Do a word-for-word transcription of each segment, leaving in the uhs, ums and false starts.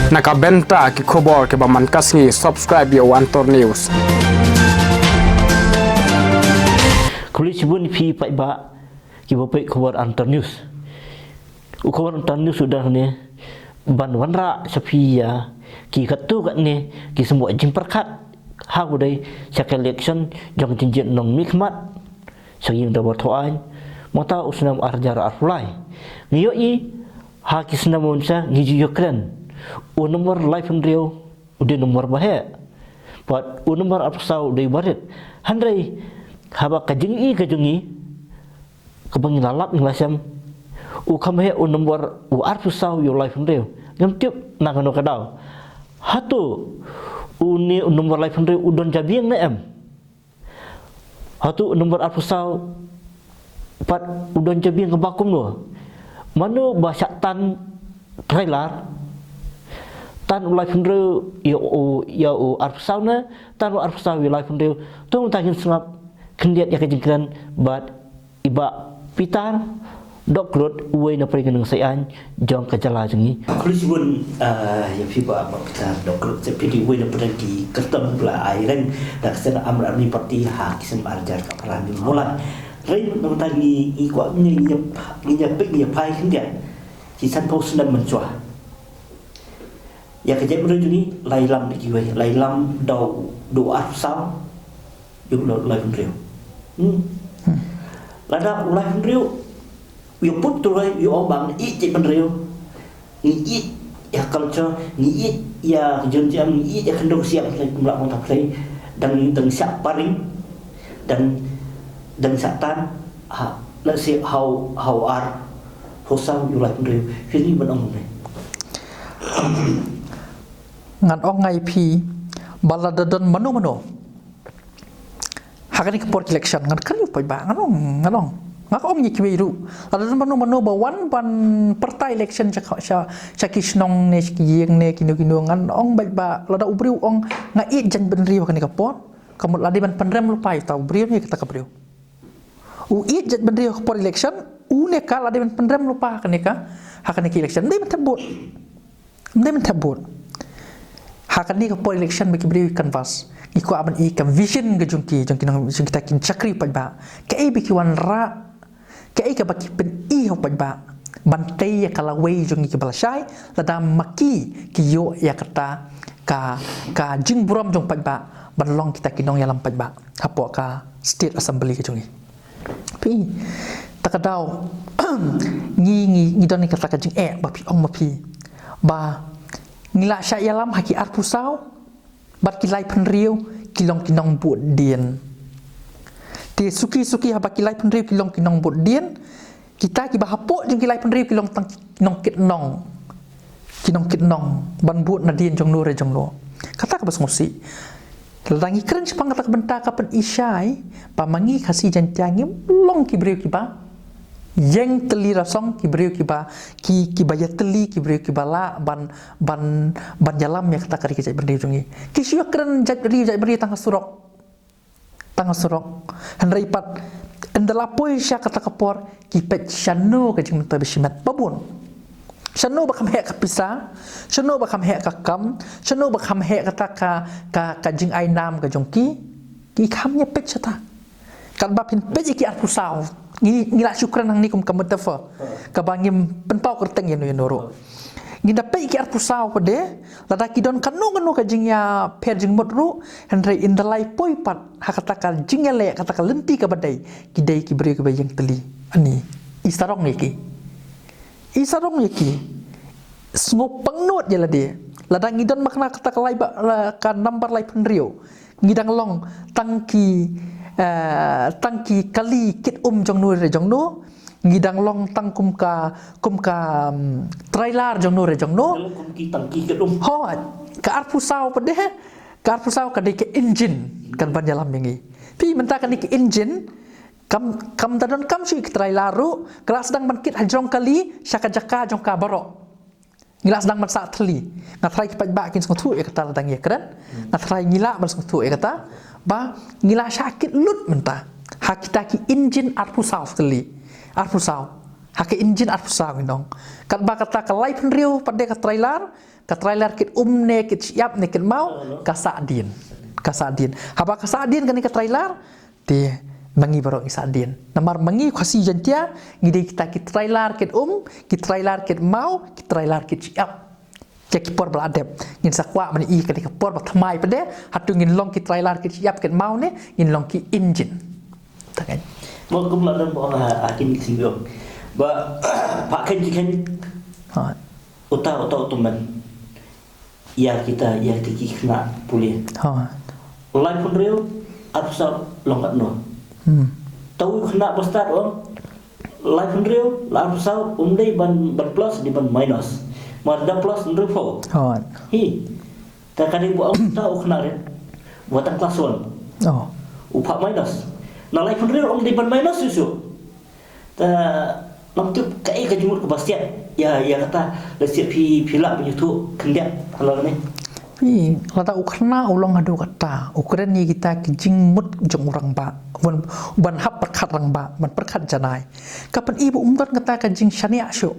Na ka bynta ki khubor kiba man ka sngi, subscribe ïa u Antor News. Khublei shibun ïa phi paidbah kiba peit khubor Antor News. U khubor Antor News u don hangne ban wanrah sha phi ïa ki katto katne ki symboh jingpyrkhat ha u dei sha ka election jong ka jingjia nongmihkhmat sha ka ïing dorbar thaw aiñ mynta u snem ar hajar arphew lai. Ngi ïohi ha ki snem mynta ngi ju ïakren u nombor laiphew hynriew u dei u nombor ba heh bad u nombor arphew saw u dei ba rit. Hynrei haba ka jingi ka jong ngi kaba ngi la lap ngi la shem u kham heh u nombor u arphew saw ïa u laiphew hynriew. Ngam tip na kano ka daw. Hato une u nombor laiphew hynriew u don jabieng ne em? Hato u nombor arphew saw pat u don jabieng kaba kumno? Mano ba shah tan trailer, tan u laiphew hynriew ïa u, ïa u arphew saw ne tan u arphew saw ïa u laiphew hynriew? To mynta ngin sngap khyndiat ïa ka jingkren bad i Bah Peter Dohkrud, uwei na pdeng ki nongshai aiñ jong ka jylla jong ngi. Khublei shibun, ah, ïa phi Bah, Bah Peter Dohkrud, sa phi dei uwei na pdeng ki kyrtong ba la ai reng da ka seng Aam Aadmi Party ha ki snem ar hajar khatphra. Mula reng na mynta ngi, ngi kwah ngi ïa, ngi ïa peit ngi ïa phai khyndiat ki sanphew snem mynshuwa. Ïa ka jaitbynriew jong ngi la ïalam da kiwei, la ïalam da u, da u arphew saw ïa u laiphew hynriew. Hmm. Lada u laiphew hynriew u ïa put through ïa u, ba ngi ïeit jaitbynriew, ngi ïeit ïa culture, ngi ïeit ïa ka jingim, ngi ïeit ïa ka khyndew ka siap, ngi kum la ong ta pyrthei, dang, dang shah paring, dang, dang shah tan ha, let's say ha u, ha u arphew saw ïa u laiphew hynriew, phi ïa ban ong ne? Ngan ong ïa phi ba lada don mano mano ha kane ka por election, ngan kren ïa u paidbah, ngan ong, ngan ong. Nga ong ïa kiwei ruh, lada don mano mano ba wan ban pyrta election sha, sha, sha ki shnong ne sha ki ïing ne kino kino, ngan ong paidbah, lada u briew u ong nga ïeit jaitbynriew ha kane ka por, ka mut la dei ban pynrem lypa ïa uta u briew ne kata ka briew. U ïeit jaitbynriew ha ka por election, une ka la dei ban pynrem lypa ha kane ka, ha kane ka election. Ym dei ban thep vote. Ym dei ban thep vote. Ha kane ka por election ba ki briew ki canvass, ngi kwah ban ïohi ka vision ka jong ki, jong ki nong, jong kita ki shakri paidbah. Kaei ba ki wanrah, kaei kaba ki pyni ha u paidbah, ban tei ïa ka lawei jong ngi kiba lashai, lada ma ki ki ïoh ïa kata ka, ka jingburom jong u paidbah ban long kita ki nongïalam paidbah hapoh ka State Assembly ka jong ngi. Phi, ta ka daw, ngi, ngi, ngi don ïa kata ka jingeh ba phi ong ma phi ba ngi la shah ïalam ha ki arphew saw bad ki laiphew hynriew ki long ki nongbud dien. Te suki suki haba ki laiphew hynriew ki long ki nongbud dien, kita kiba hapoh jong ki laiphew hynriew ki long tang ki nongkit nong. Ki nongkit nong ban bud nadien jong no re jong no. Kata kaba sngewsih. Lada ngi kren shaphang kata ka bynta ka pyni shai ba ma ngi Khasi Jaiñtia ngim long ki briew kiba ïeng tylli rasong, ki briew kiba, ki, kiba ïatylli, ki briew kiba lah ban, ban, ban ïalam ïa kata ka ri ka jaitbynriew jong ngi. Ki shu ïakren jaitbynriew, jaitbynriew tang ha surok. Tang ha surok. Hynrei pat ynda la poi sha kata ka por ki peit shano ka jingmyntoi ba shimet ba bun. Shano ba kham heh ka pisa, shano ba kham heh ka kam, shano ba kham heh kata ka, ka, ka jingai nam ka jong ki, ki kham ïa peit shata. Katba phin peit ïa ki arphew saw, ngi, ngi la shu kren hangne kum ka metaphor, kaba ngim pynpaw kyrteng ïano ïano ruh. Ngi da peit ïa ki arphew saw pat de, lada ki don kano kano ka jingïapher jingmut ruh, hynrei ynda la poi pat ha kata ka jingïaleh, kata ka lynti kaba dei, ki dei ki briew kiba ïeng tylli. Ani, i sarong ïa ki. I sarong ïa ki. Sngewpang nud ïa lade. Lada ngi don ma kane kata ka lai ba, la, ka number laiphew hynriew, ngi dang long tang ki, eh, tang ki kali kit um jong no re jong no. Ngi dang long tang kum ka, kum ka, um, trailer jong no re jong no. Dang long kum ki tangki kit um. Ho, ka arphew saw pat de, ka arphew saw ka dei ka engine kan ban ïalam ïa ngi. Phi, mynta kane ka engine, kam, kam da don kam shuh ka trailer ruh, ka la sdang ban kit hajrong kali sha ka jaka jong ka baroh. Ngi la sdang ban sah thylli. Nga tharai ki paidbah kin sngewthuh ïa kata lada ngi ïakren. Nga tharai ngi lah ban sngewthuh ïa kata. Ba ngi la shah kit lut mynta ha kita ki engine arphew saw thylli. Arphew saw. Ha ka engine arphew saw ngi ong. Katba kata ka laiphew hynriew pat de ka trailer, ka trailer kit um ne kit shyiap ne kit maw, ka sahdien. Ka sahdien. Haba ka sahdien kane ka trailer, te ma ngi baroh ngi sahdien. Namar ma ngi Khasi Jaiñtia, ngi dei kita ki trailer kit um, ki trailer kit maw, ki trailer kit shyiap. Ïa ki por ba la dep. Ngin sa kwah ban ïohi kane ka por ba thymmai pat de, hato ngin long ki trailer kit shyiap kit maw ne, ngin long ki engine. Tang. Mo kum la don ba ong ha, ha kine ki sngi biang. Ba, pha khein ki khein. Ha. Uta, uta, uta man. Ïa kita, ïa kita ki khynnah pule. Ha. Laiphew hynriew, arphew saw long katno. Hmm. Tau khynnah ba stad ong. Laiphew hynriew, la arphew saw, um dei ban, ban plus, dei ban minus. Mar da plus hynriewphew. Ha. Hi. Ta ka dei ba ong ta u khynnah rit. Ba tang class one. Oh. U phah minus. Na laiphew hynriew ong dei ban minus shuh shuh. Ta lam tu kaei ka jingmut kaba siat. Ïa, ïa kata la siat phi, phi lah ban ïathuh khyndiat halor ne. Phi, lada u khynnah u long haduh katta, u kren ïa kita ki jingmut jong u rangbah. Ban, ban hap pyrkhat rangbah, ban pyrkhat janai. Ka pyni ba um don kata ka jingshaniah shuh.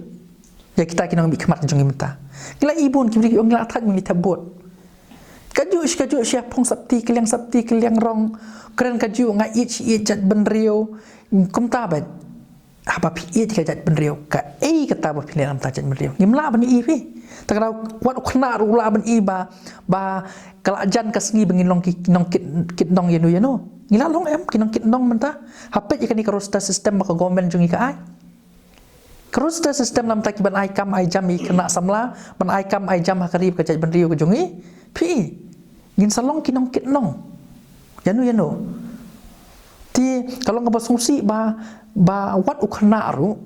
Ïa kita ki nongmihkhmat jong ngi mynta. Ngi la i bun ki briew ngi la thait ngi thep vote. Kajuh shi kajuh shi phong sopti kylliang sopti kylliang rong. Kren kajuh nga ïeit shi ïeit jaitbynriew. Kumta bad. Haba phi ïeit ka jaitbynriew kaei kata ba phi leh na ka bynta jaitbynriew. Ngim lah ban i phi. Te ka daw wat u khynnah ruh u lah ban i ba, ba ka la jan ka sngi ba ngin long ki nongkit, kit nong ïano ïano. Ngi lah long em ki nongkit nong mynta. Ha peit ïa kane ka roster system ba ka government jong ngi ka ai. Ka roster system namar ki ban ai kam ai jam ïa ki khynnah samla, ban ai kam ai jam ha ka ri bad ka jaitbynriew ka jong ngi. Phi, ngin sa long ki nongkit nong. Ïano ïano. Te ka long kaba sngewsih ba, ba wat u khynnah ruh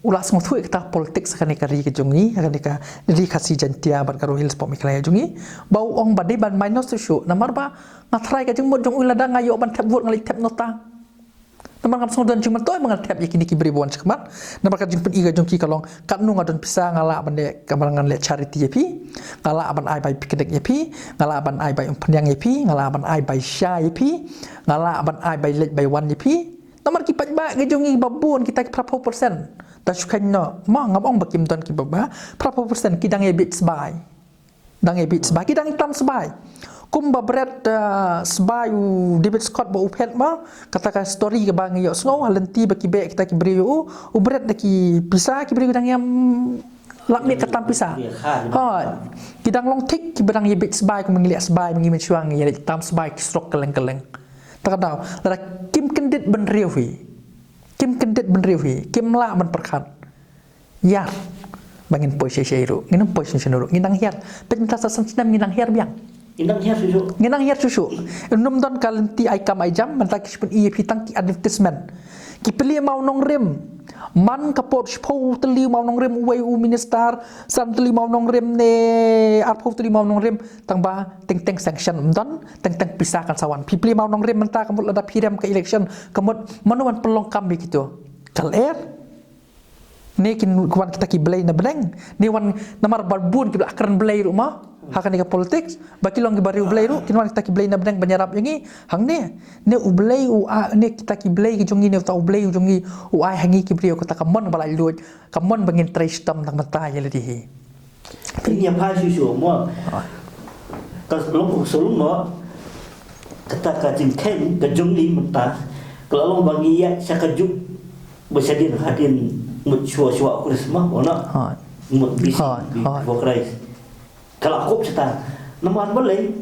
u la sngewthuh ïa kata politics ha kane ka ri ka jong ngi, ha kane ka ri Khasi Jaiñtia bad Garo Hills Pop Meghalaya jong ngi. Ba u ong ba dei ban minus shuh shuh, namar ba nga tharai ka jingmut jong u lada nga ïoh ban thep vote nga leit thep nota. Namar ngam sngewdon jingmyntoi ba ngan thep ïa kine ki briew ba wan shakhmat. Namar ka jingpyni ka jong ki ka long katno nga don pisa nga lah ban leh, ka ban ngan leh charity ïa phi. Nga lah ban ai bai picnic ïa phi. Nga lah ban ai bai umphniang ïa phi. Nga lah ban ai bai sha ïa phi. Nga lah ban ai bai leit bai wan ïa phi. Namar ki paidbah ki jong ngi ba bun kita ki phraphew percent. Ta shu kheiñ noh. Ma ngam ong ba kim don ki ba ba. Phraphew percent ki dang ïa bit sbai. Dang ïa bit sbai, ki dang tam sbai. Kumba bret, eh, sbai u David Scott ba u phet ma, kata ka story kaba ngi ïohsngew, ha lynti ba ki beh kita ki briew u, u bret da ki pisa, ki briew dang ïa, mm, lap miet ka tam pisa. Ha, ki dang long thik, kiba dang ïa bit sbai, kumba ngi leh sbai, ngi mynshuwa ngi ïa leh tam sbai, ki surok kylleng kylleng. Ta ka daw, lada kim kyndit bynriew hi. Kim kyndit bynriew hi, kim lah ban pyrkhat. Ïar. Ba ngin poi shai shai ruh. Ngin ym poi shai shai ruh. Ngin nang hiar. Peit mynta sa san snem ngin nang hiar biang. Ngin nang hiar shuh shuh. Ngin nang hiar shuh shuh. Ym don ka lynti ai kam ai jam, mynta ki shu pyni ïa phi tang ki advertisement. Ki plie mawnongrim. Man ka por shiphew tylli mawnongrim uwei u minister, san tylli mawnongrim ne arphew tylli mawnongrim, tang ba teng teng sanction ym don, teng teng pisa kan sa wan. Phi plie mawnongrim mynta ka mut lada phi rem ka election, ka mut mano wan pynlong kam ïa kito. Ka lyer. Ne kin wan kita ki blei na bneng. Ne wan namar ba bun ki ba la kren blei ruh ma. Ha kane ka politics. Ba ki long ki ba riew blei ruh. Kin wan kita ki blei na bneng ban ïarap ïa ngi. Hangne. Ne u blei u a, ne kita ki blei ki jong ngi ne uta u blei u jong ngi. U ai ha ngi ki briew kata ka mon ba laitluid. Ka mon ba ngin trei shitom na ka bynta ïa lade hi. Phin ïa phai shuh shuh mo. Ka long ka shu long mo. Kata ka jingkheiñ ka jong ngi mynta. Ka la long ba ngi ïaid sha kajuh ba shadien hadien mut shuwa shuwa Christmas mo na. Mut bisi before Christ. Ka la kup shata. Namar balei?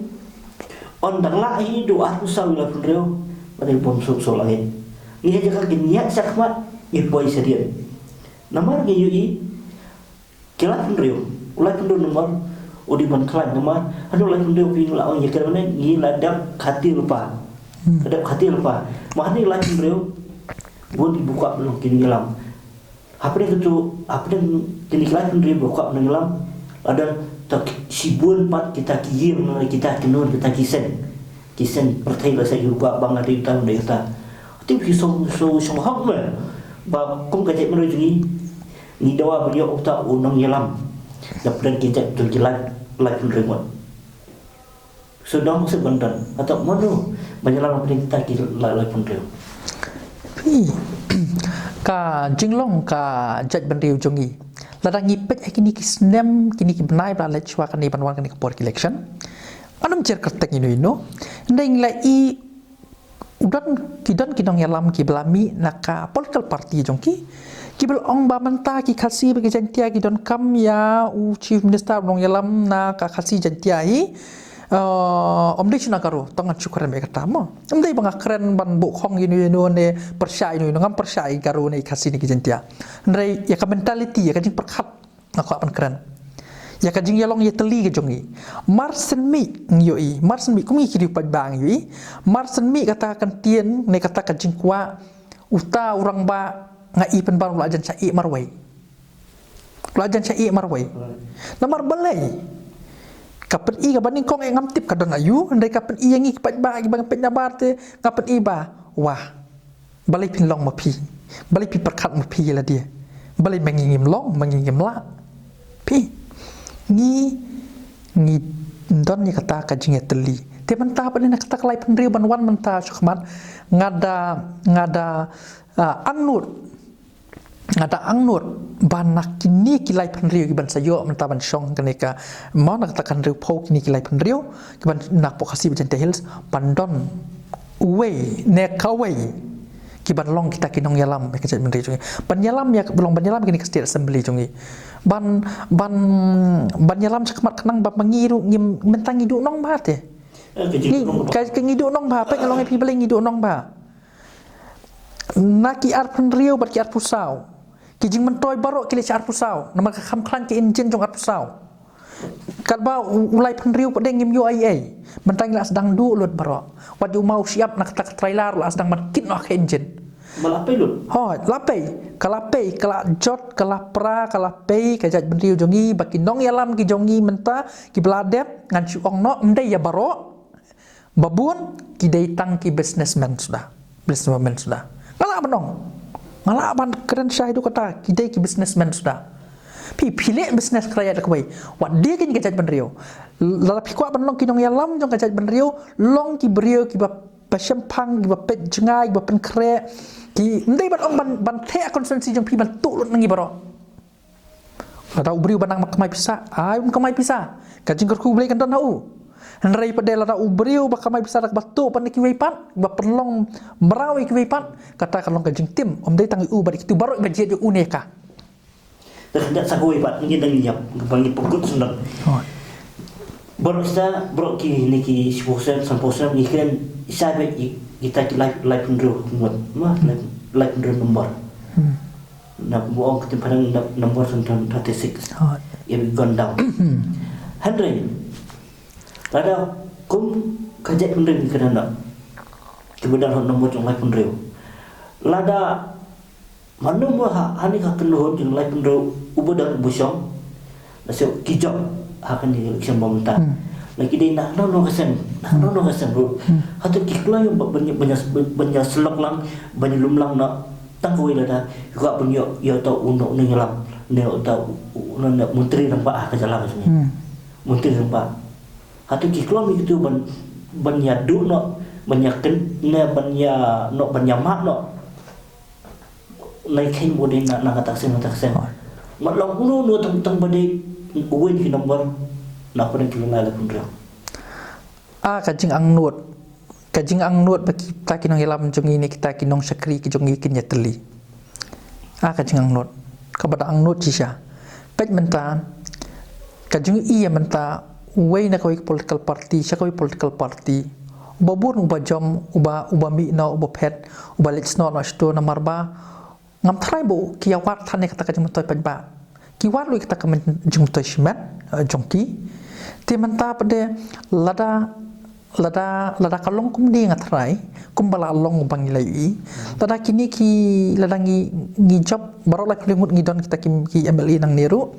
Ynda la hi du arphew saw ïa laiphew hynriew. Ba dei bym suk suk la hi. Ngi ha jaka ngi ïaid shakhmat ngi poi shadien. Namar ngi ïohi Ki laiphew hynriew, u laiphew hynriew number, u dei ban khlaiñ namar, hynriew laiphew hynriew phi la ong ïa kren ne, ngi la dep khati lypa. Hmm. La dep khati lypa. Ma hynriew laiphew hynriew, bun ki ba kwah ban long ki nongïalam. Hapdeng kito, hapdeng kine ki laiphew hynriew ba kwah ban long nongïalam, la don ta shibun pat kita ki ïing, kita ki nun, kita ki seng. Ki seng pyrthei la sa ïa u ba bang la dei uta, dei uta. Te phi shu, shu, shu hok me. Ba kum ka jaitbynriew jong ngi. Ngi dawa ban ïoh uta u nongïalam. Da pdeng ki jait jong ki laiphew, laiphew hynriew ngut. Shu dang shu ban don. Ata mano ban ïalam da pdeng kita ki lai, laiphew hynriew. Phi. Ka jinglong ka jaitbynriew jong ngi. Lada ngi peit ha kine ki snem, kine ki bnai ba la leit shuwa kane ban wan kane ka por election, ngan ym jer kyrteng ino ino. Hynrei ngi la i u don, ki don ki nongïalam kiba la mih na ka political party jong ki, kiba la ong ba mynta ki Khasi bad ki Jaiñtia ki donkam ïa u Chief Minister ba nongïalam na ka Khasi Jaiñtia hi. Uh, ym dei shu na Garo, tang ngan shu kren beit kata mo. Ym dei ba nga kren ban buh khong ino ino ne pyrshah ino ino, ngam pyrshah ïa Garo ne Khasi ne ki Jaiñtia. Hynrei ïa ka mentality, ïa ka jingpyrkhat nga kwah ban kren. Ïa ka jingïalong ïatylli ka jong ngi. Mar shen mih ngi ïohi, mar shen mih kum ngi ki riew paidbah ngi ïohi. Mar shen mih kata ka ktien ne kata ka jingkwah, uta u rangbah nga i pynban u la jan sha i marwei. U la jan sha i marwei. Namar balei? Ka pyni ka banyngkong eh ngam tip ka don aïu, hynrei ka pyni ïa ngi ki paidbah kiba nga peit na bar te, ka pyni ba, wah. Balei phin long ma phi? Balei phi pyrkhat ma phi ïa lade? Balei ma ngi ngim long, ma ngi ngim lah? Phi, ngi, ngi don ïa kata ka jingïatylli. Te mynta pat na kata ka laiphew hynriew ban wan mynta sha khmat, nga da, nga da, ah, angnud. Nga da angnud ba na kine ki laiphew hynriew kiban sa ïoh mynta ban shong kane ka, mo, na kata ka hynriewphew kine ki laiphew hynriew kiban na Pok Khasi bad Jaintia Hills, ban don uwei ne kawei kiban long kita ki nongïalam ïa ka jaitbynriew jong ngi. Ban ïalam ïa ka, ban long ban ïalam kine ka State Assembly jong ngi. Ban, ban, ban ïalam shakhmat khnang ba ma ngi ruh ngim, mynta ngi duh nongbah te. Eh, ka jing Ngi, nongbah. Ka, ka ngi duh nongbah, peit nga la ong ïa phi balei ngi duh nongbah. Na ki arphew hynriew bad ki arphew saw, ki jingmyntoi baroh ki leit sha arphew saw, namar ka kham khlaiñ ka injin jong arphew saw. Katba u, u laiphew hynriew pat de ngim ïoh ei ei. Mynta ngi la sdang duh lut baroh. Wat ïa u maw shyiap na kata ka trailer la sdang ban kit noh ka injin. Ma la pei lut. Hooid, la pei. Ka la pei, ka la jot, ka la pra, ka la pei, ka jaitbynriew jong ngi, ba ki nongïalam ki jong ngi mynta, kiba la dep, ngan shu ong noh, ym dei ïa baroh. Ba bun ki dei tang ki businessman suda. Businesswoman suda. Nga lah ban ong. Nga lah ban kren shai haduh katta, ki dei ki businessman suda. Phi, phi leh business kata ïa da kawei. Wat de kane ka jaitbynriew. Lada phi kwah ban long ki nongïalam jong ka jaitbynriew, long ki briew kiba, ba shemphang, kiba peit jngai, kiba pynkhreh. Ki, ym dei ban ong ban, ban theh constituency jong phi ban tuh lut na ngi baroh. Lada u briew ba nang ban kamai pisa, ai un kamai pisa. Ka jingkyrkhu U Blei kan don ha u. Hynrei pat de lada u briew ba kamai pisa da kaba tuh pat na kiwei pat, ba pynlong mraw ïa kiwei pat, kata ka long ka jingtim, ym dei tang ïa u bad ïa kitu baroh ba jied ïa u ne ka. Te khyndiat sa kawei pat, ngi dang ïap, ba ngi pynkhut sngewdon. Oh. Baroh shisha, baroh kine ki shiphew percent, sanphew percent, ngi kren shisha beit ïa kita ki laiphew, laiphew hynriew ngut, ma, laiphew, laiphew hynriew nombor. Hmm. Na kumba ong ka ktien phareng na nombor san thirty six. Oh. Ïa beit gone down. Hmm. Hynrei lada kum ka jaitbynriew ngi kren na, kiba don ha nombor jong laiphew hynriew. Lada mano mo ha, ha kane ka kynhun jong laiphew hynriew uba don uba shong. Lashai ki jop ha kane ka election ba mynta. Hmm. La ki dei na kano kano ka seng, na kano kano ka seng ruh. Hmm. Hato ki kloi ba ban ïa, ban ïa, ban ïa syllok lang, ban ïa lum lang na tang kawei lada, ki kwah ban ïoh, ïoh uta u nong, u nongïalam, ne uta u, u, u, u, u myntri rangbah ha ka jylla ka jong ngi. Hmm. Myntri rangbah. Hato ki kloi ïa kitu ban, ban ïa duh noh, ban ïa kyn, ne ban ïa noh, ban ïa mad noh. Nai kheiñ ba dei na, na kata ka seng, kata ka seng. Ngat long uno uno tang, tang ba dei uwei na ki nombor na pdeng ki lai laiphew hynriew. Ah, ka jingangnud. Ka jingangnud ba kita ki nongïalam jong ngi ne kita ki nongshakri ki jong ngi kin ïatylli. Ah, ka jingangnud. Kaba da angnud shisha. Peit mynta, ka jingïohi ïa mynta, uwei na kawei ka political party sha kawei political party. Uba bun, uba jom, uba, uba mih noh, uba phet, uba leit snoh noh shato namar ba ngam tharai ba ki ïa wad than ïa kata ka jingmyntoi paidbah. Ki wad ruh ïa kata ka jingmyntoi shimet, eh, jong ki. Te mynta pat de lada, lada, lada ka long kumne nga tharai, kumba la long ba ngi la ïohi. Lada kine ki, lada ngi, ngi jop, baroh laiphew hynriew ngut ngi don kita ki, ki M L A nangne ruh.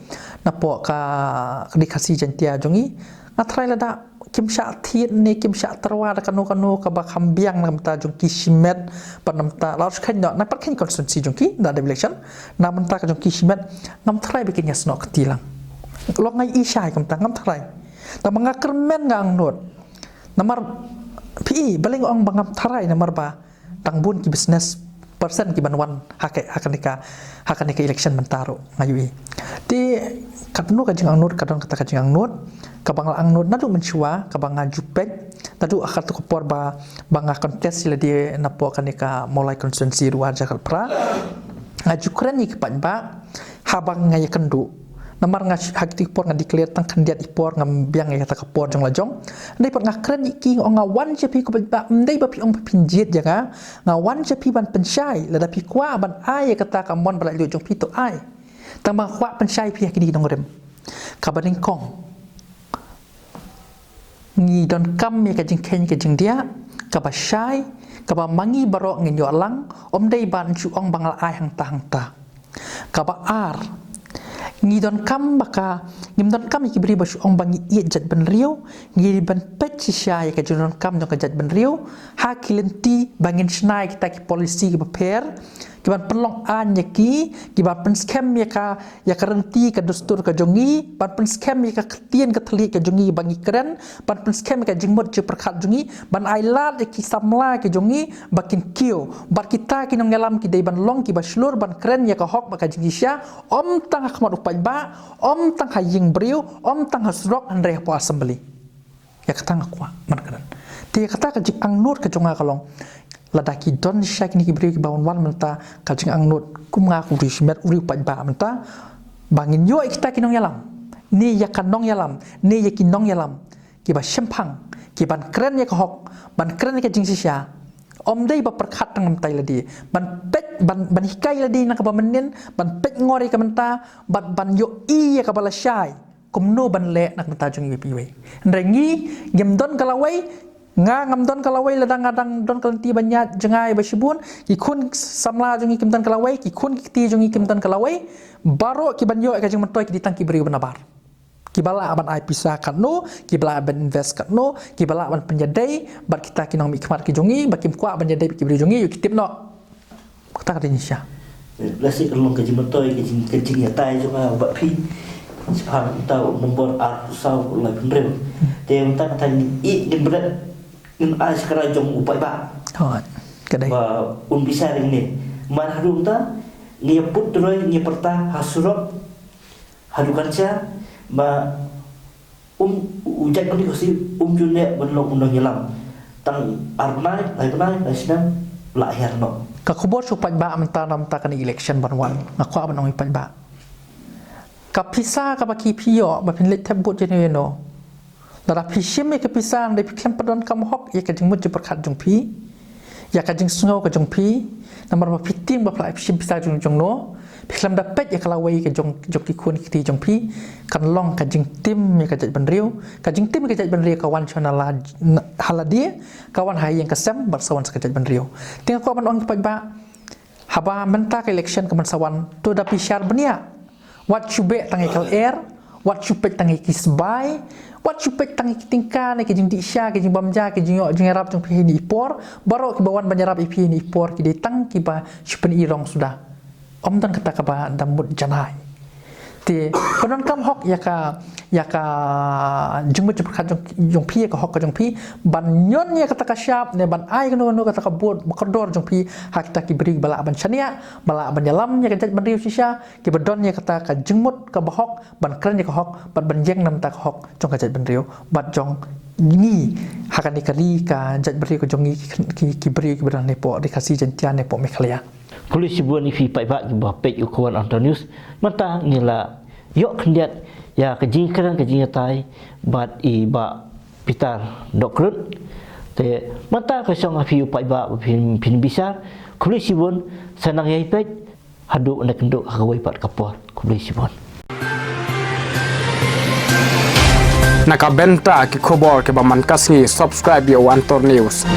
Napoh ka, ka Ri Khasi Jaiñtia jong ngi. Nga tharai lada kim shah thied ne kim shah tyrwa da kano kano kaba kham biang na ka bynta jong ki shimet, bad na ka bynta la shu kheiñ noh, na pat kheiñ constituency jong ki, na dep election, na ka bynta ka jong ki shimet, ngam tharai ba kin ïa snoh kti lang. Long nga ïohi shai kumta, ngam tharai. Tangba nga kyrmen, nga angnud. Namar phi, balei nga ong ba ngam tharai, namar ba dang bun ki business, percent ki ban wan ha ka, ha kane ka, ha kane ka election mynta ruh nga ïohi. Te katno ka jingangnud, ka don kata ka jingangnud kaba nga la angnud naduh mynshuwa, kaba nga ju peit naduh ha kato ka por ba, ba nga contest ïa lade napoh kane ka Mawlai constituency ruh ha Jakarta. Nga ju kren ïa ki paidbah haba nga ïakynduh. Namar nga sh-, ha kito ki por nga declare tang khyndiat i por, ngam biang ïa kata ka por jong la jong. Hynrei pat nga kren ïa ki, nga ong nga wan sha phi ko paidbah, ym dei ba phi ong ba phin jied ïa nga. Nga wan sha phi ban pynshai, lada phi kwah ban ai ïa kata ka mon ba laitluid jong phi to ai. Tang ba nga kwah pynshai ïa phi ha kine ki nongrim. Kaba nyngkong, ngi donkam ïa ka jingkheiñ ka jingdiah kaba shai, kaba ma ngi baroh ngin ïoh lang, ym dei ban shu ong ba nga la ai hangta hangta. Kaba ar, ngi donkam ba ka, ngim donkam ïa ki briew ba shu ong ba ngi ïeit jaitbynriew, ngi ban peit shisha ïa ka jingdonkam jong ka jaitbynriew ha ki lynti ba ngin shna ïa kita ki policy kiba pher, ki ban pynlong aiñ ïa ki, ki ban pynskhem ïa ka, ïa ka rynti ka dustur ka jong ngi, ban pynskhem ïa ka ktien ka thylliej ka jong ngi ba ngi kren, ban pynskhem ïa ka jingmut jingpyrkhat jong ngi, ban ai lad ïa ki samla ki jong ngi ba kin kiew. Bad kita ki nongïalam ki dei ban long kiba shlur ban kren ïa ka hok bad ka jingshisha, ym tang ha khmat u paidbah, ym tang ha ïing briew, ym tang ha surok, hynrei hapoh assembly. Ïa kata nga kwah ban kren. Te ïa kata ka jingangnud ka jong nga ka long, lada ki don shisha kine ki briew kiba wan wan mynta, ka jingangnud kum nga kum u riewshimet, u riew paidbah mynta, ba ngin ïoh ïa kita ki nongïalam, ne ïa ka nongïalam, ne ïa ki nongïalam kiba shemphang, ki ban kren ïa ka hok, ban kren ïa ka jingshisha. Ym dei ba pyrkhat tang namar ïa lade, ban peit, ban, ban hikai ïa lade na kaba mynnin, ban peitngor ïa ka mynta, bad ban ïohi ïa kaba lashai kumno ban leh na ka bynta jong iwei pa iwei. Hynrei ngi, ngim don ka lawei, nga ngam don ka lawei lada nga dang don ka lynti ban ïaid jngai ba shibun, ki khun samla jong ngi kim don ka lawei, ki khun ki kti jong ngi kim don ka lawei, baroh ki ban ïoh ïa ka jingmyntoi ki dei tang ki briew ba nabar. Kiba lah ban ai pisa katno, kiba lah ban invest katno, kiba lah ban pynïadei bad kita ki nongmihkhmat ki jong ngi, ba kim kwah ban ïadei bad ki briew jong ngi, ïoh ki tip noh. Kata ka dei shisha. Lehse ka long ka jingmyntoi, ka jing, ka jingïatai jong nga bad phi shaphang uta u nombor arphew saw laiphew hynriew. Te mynta kata ngin ïeit, ngin bret, ngin ai sha ka rai jong u paidbah. Hooid, ka dei. Ba un bishar ïa ngi. Namar haduh mynta ngi ïa put troi, ngi ïa pyrta ha surok, haduh kynja, ba um, u jaitbynriew Khasi um ju neh ban long u nongïalam. Tang ar bnai, lai bnai, lai snem, la hiar noh. Ka khubor sha u paidbah mynta na bynta kane election ban wan, nga kwah ban ong ïa u paidbah, ka pisa kaba ki phi ïoh ba phin leit thep vote ïano ïano, lada phi shim ïa ka pisa hynrei phi khlem pyndonkam hok ïa ka jingmut jingpyrkhat jong phi, ïa ka jingsngew ka jong phi, namar ba phi tieng ba phi la shim pisa jong, jong no, phi khlem da peit ïa ka lawei ka jong, jong ki khun ki kti jong phi, kan long ka jingtim ïa ka jaitbynriew. Ka jingtim ïa ka jaitbynriew ka wan sha na la, na, ha lade, ka wan ha ïing ka sem bad sa wan sha ka jaitbynriew. Te nga kwah ban ong ïa u paidbah, haba mynta ka election ka ban sa wan, to da phi shah bniah. Wat shu beh tang ïa ka lyer, wat shu peit tang ïa ki sbai, wat shu peit tang ïa ki tyngka ne ki jingdih sha, ki jingbam ja, ki jingïoh jingïarap jong phi ha ine i por. Baroh kiba wan ban ïarap ïa phi ha ine i por ki dei tang kiba shu pyni rong suda. Ym don kata kaba da mut janai. Te pyndonkam hok ïa ka, ïa ka jingmut jingpyrkhat jong, jong phi, ïa ka hok ka jong phi, ban ñion ïa kata ka shap ne ban ai kano kano kata ka vote ba kordor jong phi ha kita ki briew ba lah ban shaniah, ba lah ban ïalam ïa ka jaitbynriew shisha, kiba don ïa kata ka jingmut kaba hok ban kren ïa ka hok bad ban ïeng na bynta ka hok jong ka jaitbynriew bad jong ngi ha kane ka ri ka jaitbynriew ka jong ngi ki, ki, ki briew kiba don hapoh Ri Khasi Jaiñtia ne hapoh Meghalaya. Khublei shibun ïa phi paidbah kiba peit ïa u Khubor Anto News. Mynta ngi la ïoh khyndiat ïa ka jingkren ka jingïatai bad i Bah Peter Dohkrut. Te mynta ka shong ha phi u paidbah ba phin, phin bishar. Khublei shibun, sa nang ïai peit haduh ban ïakynduh ha kawei pat ka por. Khublei shibun. Na ka bynta ki khubor kiba man ka sngi, subscribe ïa u Anto News.